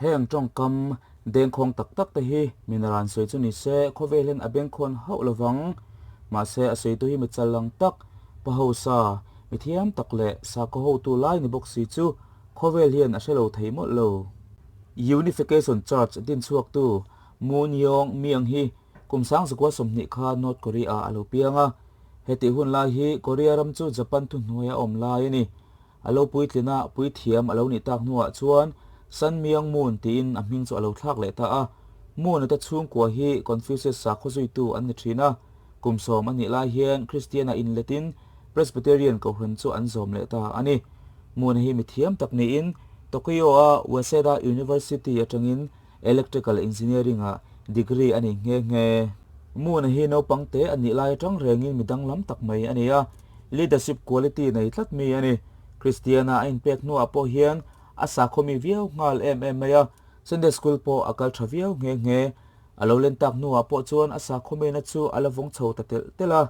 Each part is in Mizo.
Heng tawngkam dengkhawng tak tak te hi minaran sawi chu ni se khawvel hian a bengkhawn hauh lovang. Mahse a sawitu hi mi chal lang tak, pa hausa, mi thiam tak leh sakhaw hotu lai ni bawk si chu khawvel hian a hre lo thei mawlh lo. Unification Church din chhuaktu Moon Yong Myung hi kum sangzakua 20 kha North Korea a lo piang a. Hetih hun lai hi Korea ram chu Japan thuhnuai a awm lai a ni. A lo puitlin a, puithiam a lo nih tak hnuah chuan Sun Myung Moon tiin a hming chu a lo thlak leh ta a. Moon-a te chhungkua hi Confucius sakhaw zuitu an ni thin a. Kum 10 a nih lai hian Kristian-a inletin Presbyterian kohhran chu an zawm leh ta a ni. Moon-a hi mithiam tak niin Tokyo-a Waseda University atangin Electrical Engineering-ah degree a nei nghe nghe. Moon-a hi naupang te a nih lai atang rengin mi danglam tak mai a ni a, leadership quality nei tlat mi a ni. Kristiana a inpek hnuah pawh hian a sakhaw mi viau nghal em em mai a, Sunday School pawh a kal tha viau nghe nghe. A lo len tak hnuah pawh chuan a sakhaw mena chu a la vawng chho ta telh telh a.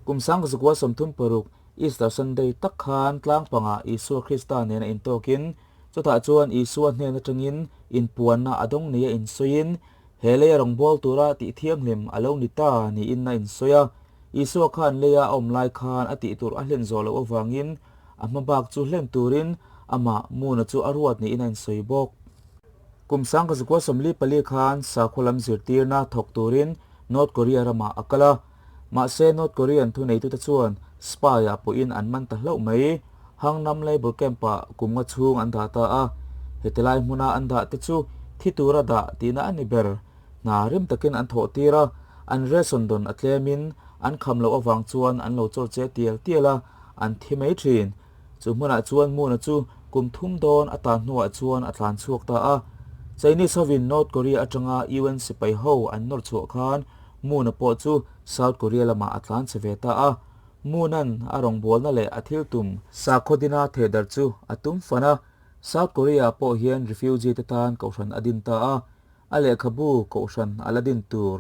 Kum 1936 Easter Sunday tak khan tlang pangah Isua Krista nen a intawkin Chutah chuan Isua hnen atangin inpuanna a dawng nia insawiin, he leia rawngbâwl tura tih thianghlim a lo ni ta niin a insawi a. Isua khan leia a awm lai khan a tih tur a hlen zawh loh avangin a hma bak chu hlen turin amah Muna chu a ruat niin a insawi bawk. Kum 1944 khan sakhaw lam zirtirna thawk turin North Korea ramah a kal a. Mahse, North Korean thuneitute chuan spy-ah pawhin an man ta hlauh mai. Hangnam Labour Camp-ah kum nga chhung an dah ta a, heti lai hmuna an dah te chu thi tura dah tihna a ni ber. Hna rim takin an thawh tir a, an ration dawn a tlemin an kham loh avang chuan an lo chawr che tial tial a, an thi mai thin. Chu hmunah chuan Moon-a chu kum thum dawn a tan hnuah chuan a tlan chhuak ta a. Chinese hovin North Korea atanga UN sipai ho an nawr chhuah khan Moon-a pawh chu South Korea lamah a tlan che ve ta a. Moon-a'n a rawngbawlna leh a thil tum sakhaw dina thehdarh chu a tum fan a. South Korea-ah pawh hian refugee te tan kohhran a din ta a. A lehkhabu kohhran a la din tur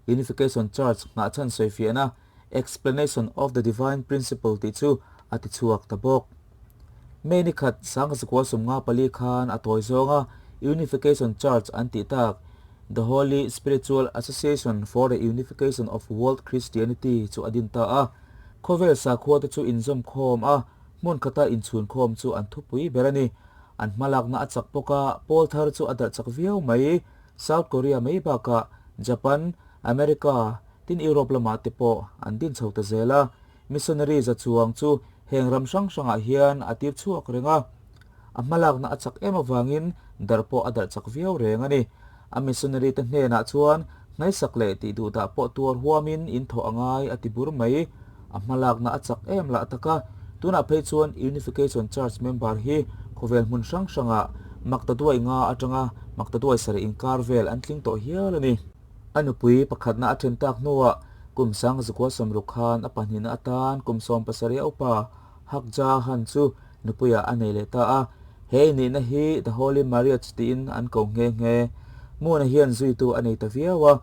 Unification Church nghahchhan sawifiahna Explanation of the Divine Principle tih chu a ti chhuak ta bawk. May ni khat 1954 khan a tawi zawnga Unification Church an tih tak The Holy Spiritual Association for the Unification of World Christianity chu a din ta a. Khawvel sakhua te chu inzawm khawm a, hmun khata inchhun khawm chu an thupui ber a ni. An hmalakna a chak bawk a, pawl thar chu a darh chak viau mai. South Korea mai bakah Japan, America, tin Europe lamah te pawh an din chho ta zel a. Missionary za chuang chu heng ram hrang hrangah hian a tir chhuak reng a. A hmalakna a chak em avangin darh pawh a darh chak viau reng a ni. A missionary te hnenah chuan hnaisak leh tih duh dah pawh tuar huamin in thawh a ngai a ti bur mai. A hmalakna a chak em lah tak a, tunah phei chuan Unification Church member hi khawvel hmun hrang hrangah maktaduai nga atanga maktaduai sarih inkar vel an tling tawh hial a ni. A nupui pakhatna a then tak hnuah kum 1960 khan a pahnihna atan kum 17 a upa Hak Ja Han chu nupuiah a nei leh ta a. He inneihna hi The Holy Marriage tiin an ko nghe nghe. Moon-a hian zuitu a nei ta viau a,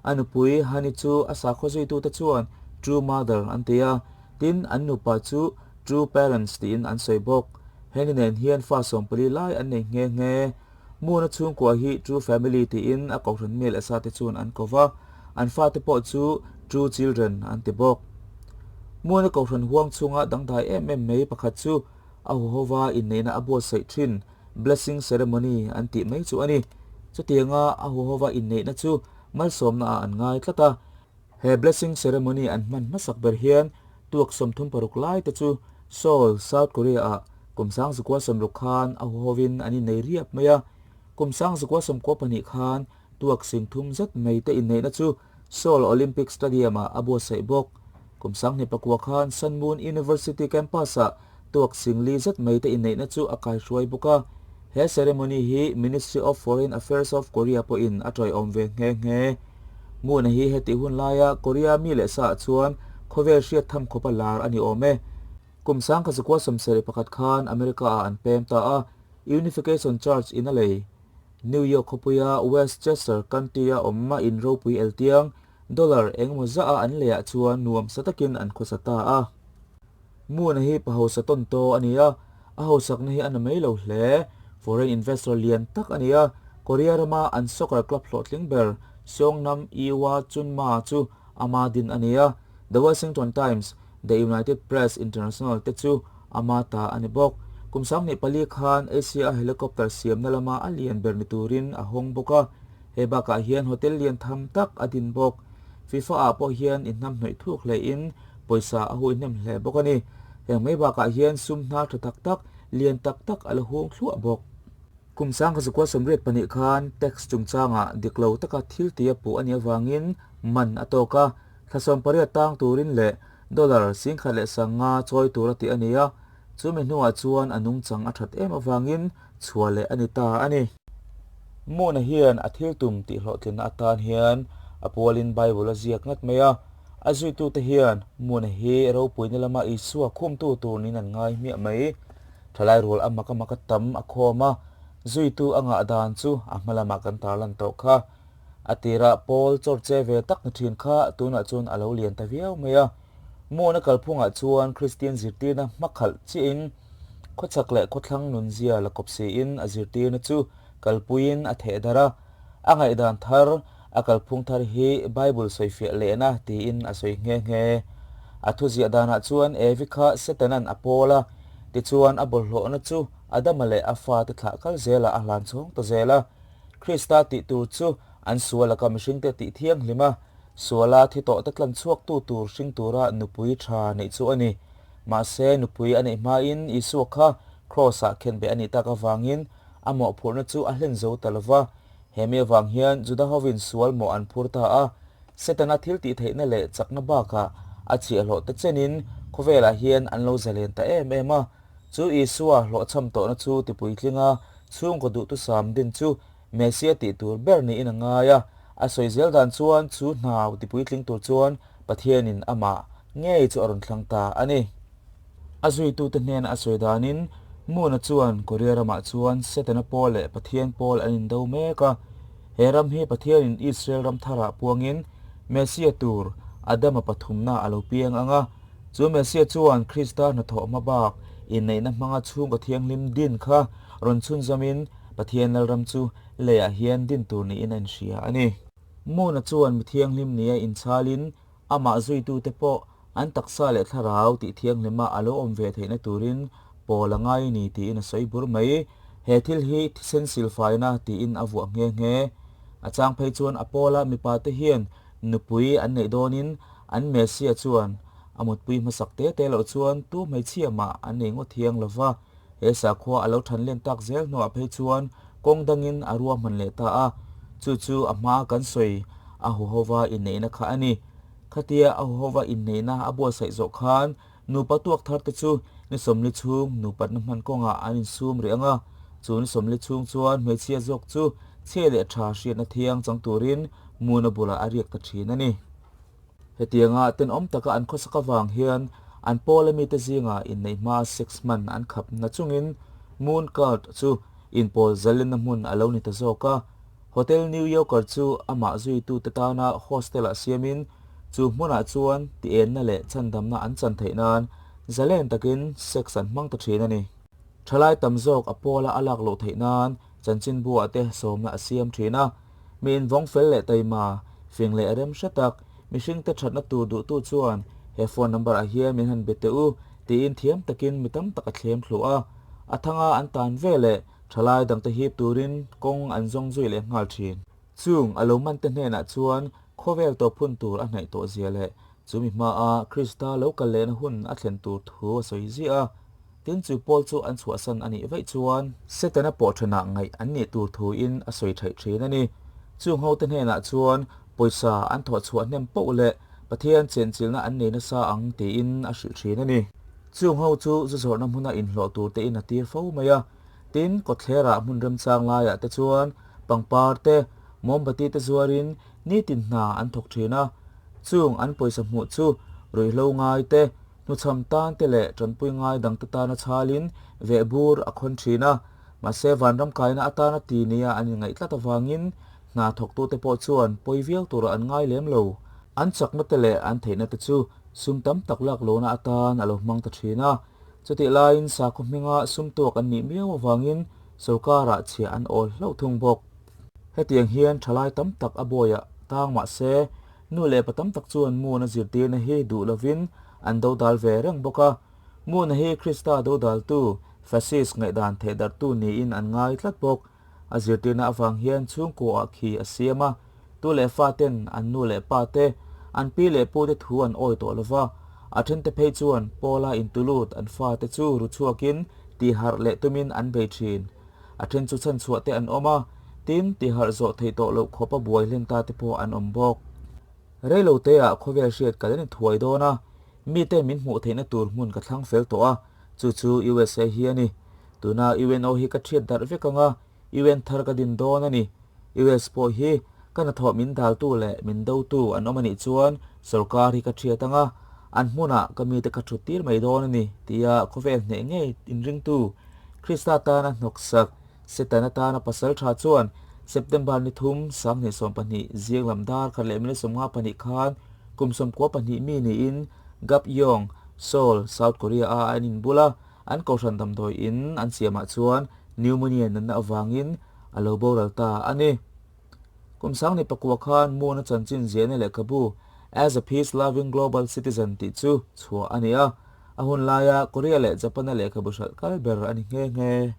a nupui Hani chu a sakhaw zuitute chuan True Mother an ti a, tin an nupa chu True Parents tiin an sawi bawk. Heni nen hian fa 14 lai an nei nghe nghe. Moon-a chhungkua hi True Family tiin a kohhran mi leh sate chuan an ko va, an fate pawh chu True Children an ti bawk. Moon-a kohhran huang chhunga dangdai em em mai pakhat chu a huhova inneihna a buatsaih thin Blessing Ceremony an tih mai chu a ni. Chutianga a huhova inneihna chu malsawmna ah an ngai tlat a. He Blessing Ceremony an hman hmasak ber hian tuak 36 lai te chu Seoul, South Korea ah kum 1960 khan a huhovin an innei riap mai a. Kum 1992 khan tuak 30 zet mai te inneihna chu Seoul Olympic Stadium ah a buatsaih bawk. Kum 2009 khan Sun Moon University campus ah tuak singli zet mai te inneihna chu a kaihruai bawk a. He ceremony hi Ministry of Foreign Affairs of Korea pawhin a tawiawm ve nghe nghe. Moon-a hi hetih hun laia Korea mi leh saah chuan khawvel hriat tham khawpa lar a ni awm e. Kum 1971 khan America-ah an pem ta a, Unification Church in a lei. New York khawpuia Westchester County-a awm a in ropui eltiang dollar engemaw zah a an leiah chuan nuamsa takin an khawsa ta a. Moon-a hi pa hausa tawn taw a ni a, a hausakna hi a na mai lo hle. Foreign investor lian tak a ni a, Korea rama an soccer club hlawhtling ber Seongnam Iwa Chunma chu ama din a ni a, The Washington Times, The United Press International te chu ama ta a ni bawk. Kum 24 khan Asia-a helicopter siamna lama a lian ber ni turin a hawng bawk a, he bakah hian hotel lian tham tak a din bawk. FIFA-ah pawh hian inhnamhnawih thuk hlein pawisa a hui hnem hle bawk a ni. Heng mai bakah hian sum hnar tha tak tak, lian tak tak a la hung thluah bawk. Kum 1982 khan tax chungchangah dik lo taka thil tia puh a nih avangin man a tawk a, thla 18 tang turin leh dollar 10,500 chawi tura tih a ni a, chumi hnuah chuan a nungchang a that em avangin chhuah leh a ni ta a ni. Moon-a hian a thil tum tih hlawhtlinna atan hian a pualin Bible a ziak ngat mai a, a zuitute hian Moon-a hi ropuina lama Isua khumtu tur niin an ngai hmiah mai. Thalai rual a mak a mak a tam a khawm a, zuitu a ngah dan chu a hma lamah kan tarlan tawh kha. A tirah Paul chawrche ve tak ni thin kha tunah chuan a lo lian ta viau mai a. Moon-a kalphungah chuan Kristian zirtirna hmakhalh chiahin khawchhak leh khawthlang nunzia la kawp siin a zirtirna chu kalpuiin a theh darh a. A ngaihdan thar, a kalphung thar hi Bible sawifiah lehna tiin a sawi nghe nghe. A thuziah danah chuan Evi kha Setanan a pawl a, tichuan a bawlhhlawhna chu Adama leh a fate thlah kal zelah a hlan chhawng ta zel a. Krista tih tur chu an sual laka mihringte tih thianghlim a, suala thi tawhte tlan chhuaktu tur hring tura nupui tha neih chu a ni. Mahse, nupui a neih hmain Isua kha Kraws-ah khenbeh a nih tak avangin a mawhphurhna chu a hlen zo ta lo va. He mi avang hian Juda hovin sual mawh an phur ta a, Setana thil tih theihna leh chakna bakah a chhiahhlawhte chenin khawvelah hian an lo zalen ta em em a. Chu Isua hlawhchham tawhna chu tipuitlinga chhungkaw duhthusam din chu Messia tih tur ber niin a ngai a. A sawi zel dan chuan chu hna tipuitling tur chuan Pathianin amah ngei chu a rawn thlang ta a ni. A zuitute hnena a sawi danin Moon-a chuan Korea ramah chuan Setana pawl leh Pathian pawl an indo mek a. He ram hi Pathianin Israel ram tharah puangin Messia tur Adama pathumna a lo piang ang a. Chu Messia chuan Krista hnathawh hma bak inneihna hmanga chhungkaw thianghlim din kha rawn chhunzawmin Pathian Lalram chu leiah hian din tur niin a inhria a ni. Moon-a chuan mi thianghlim nia inchhalin amah zuitute pawh an taksa leh thlarau tih thianghlima a lo awm ve theihna turin pawl a ngai a ni tiin a sawi bur mai. He thil hi thisen silfaina tiin a vuah nghe nghe. A chang phei chuan a pawla mipate hian nupui an neih dawnin an Messia chuan a mutpui hmasak te te loh chuan tu hmeichhia mah an nei ngawt thiang lo va. He sakhua a lo than len tak zel hnuah phei chuan kawng dangin a ruahman leh ta a, chu chu a hma kan sawi a huhova inneihna kha a ni. Khatia a huhova inneihna a buatsaih zawh khan nupa tuak thar te chu ni 40 chhung nupatna hman kawngah an insum rih ang a, chu ni 40 chhung chuan hmeichhia zawk chu chhe leh tha hriatna thiang chang turin Muna bulah a riak ta thin a ni. Hetianga tenawm taka an khawsak avang hian an pawla mite zingah inneih hma sex hman an khap na chungin Moon Cult chu inpawl zalenna hmun a lo ni ta zawk a. Hotel New Yorker chu amah zuitute tana hostel-ah siamin chu hmunah chuan tienna leh chhandamna an chan theih nan zalen takin sex an hmang ta thin a ni. Thalai tam zawk a pawla a lak loh theih nan chanchinbuah te sawmna a siam thin a. Mi invawng fel leh taima, fing leh rem hre tak, mihringte thatna tur duhtu chuan he phone number ah hian min han be teh u tiin thiam takin mi tam tak a thlem thluh a. A thanga an tan ve leh thalai dangte hip turin kawng an zawng zui leh nghal thin. Chung a lo mante hnenah chuan khawvel tawp hun tur a hnaih tawh zia leh chumi hmaa Krista lo kal lehna hun a thlen tur thu a sawi ziah a. Tin chu Paul chu an chhuahsan a nih vaih chuan Setana pawhthanah ngaih an nih tur thuin a sawi theih thin a ni. Chung hote hnenah chuan pawisa an thawh chhuah hnem poh leh Pathian chenchilhna an nei nasa ang tiin a hrilh thin a ni. Chung ho chu zu zawrhna hmuna inhlawh tur tein a tir fo mai a. Tin, kawtthlerah hmun remchang laiah te chuan pangpar te, mawmbati te zuarin nitin hna an thawk thin a. Chung an pawisa hmuh chu ruihhlo ngai te, hnuchham tan te leh tanpui ngai dangte tana chhalin vehbur a khawn thin a. Mahse, vanram kaina atana ti nia an inngaih tlat avangin hna thawktute pawh chuan pawi viau turah an ngai lem lo. An chakna te leh an theihna te chu sum tam tak lak lohna atan a lo hmang ta thin a. Chutih laiin sakhaw hminga sum tuak an nih miau avangin sorkarah chhiah an awl hlauh thung bawk. Hetiang hian thalai tam tak a bawiah tang mah se, nu leh pa tam tak chuan Moon-a zirtirna hi duh lovin an dodal ve reng bawk a. Moon-a hi Krista dodaltu, Fascist ngaihdan thehdarhtu niin an ngai tlat bawk. A zirtirna avang hian chhungkuaah khi a siam a, tu leh faten an nu leh pa te, an pi leh pu te thu an awi tawh lova, a thente phei chuan Paula intulut an fate chu ru chhuakin tihharh leh tumin an bei thin. A then chu chhanchhuah te an awm a, tin, tihharh zawh theih tawh loh khawpa buai hlen ta te pawh an awm bawk. Reilo teah khawvel hriat ka la ni thuai dawn a, mite min hmuh theihna tur hmun ka thlang fel tawh a, chu chu USA hi a ni. Tuna UNO hi ka thiat darh vek ang a, UN thar ka din dawn a ni. US pawh hi ka hnathawh min daltu leh min dotu an awm a nih chuan sorkar hi ka thiat ang a, an hmunah ka mite ka thut tir mai dawn a ni, tia khawvel hneh ngei inringtu Krista tana hnawksak Setana tana pasal tha chuan September ni thum, 2012 zing lam dar khat leh minute 52 khan kum 92 mi niin Gapyeong, Seoul, South Korea a an inbul a, an kohhran damdawi in an siamah chuan pneumonia natna avangin a lo boral ta a ni. Kum 2009 khan Moon a chanchin ziahna lehkhabu As a Peace-Loving Global Citizen tih chu chhuah a ni a, a hun laia Korea leh Japan-a lehkhabu hralh kal ber a ni nghe nghe.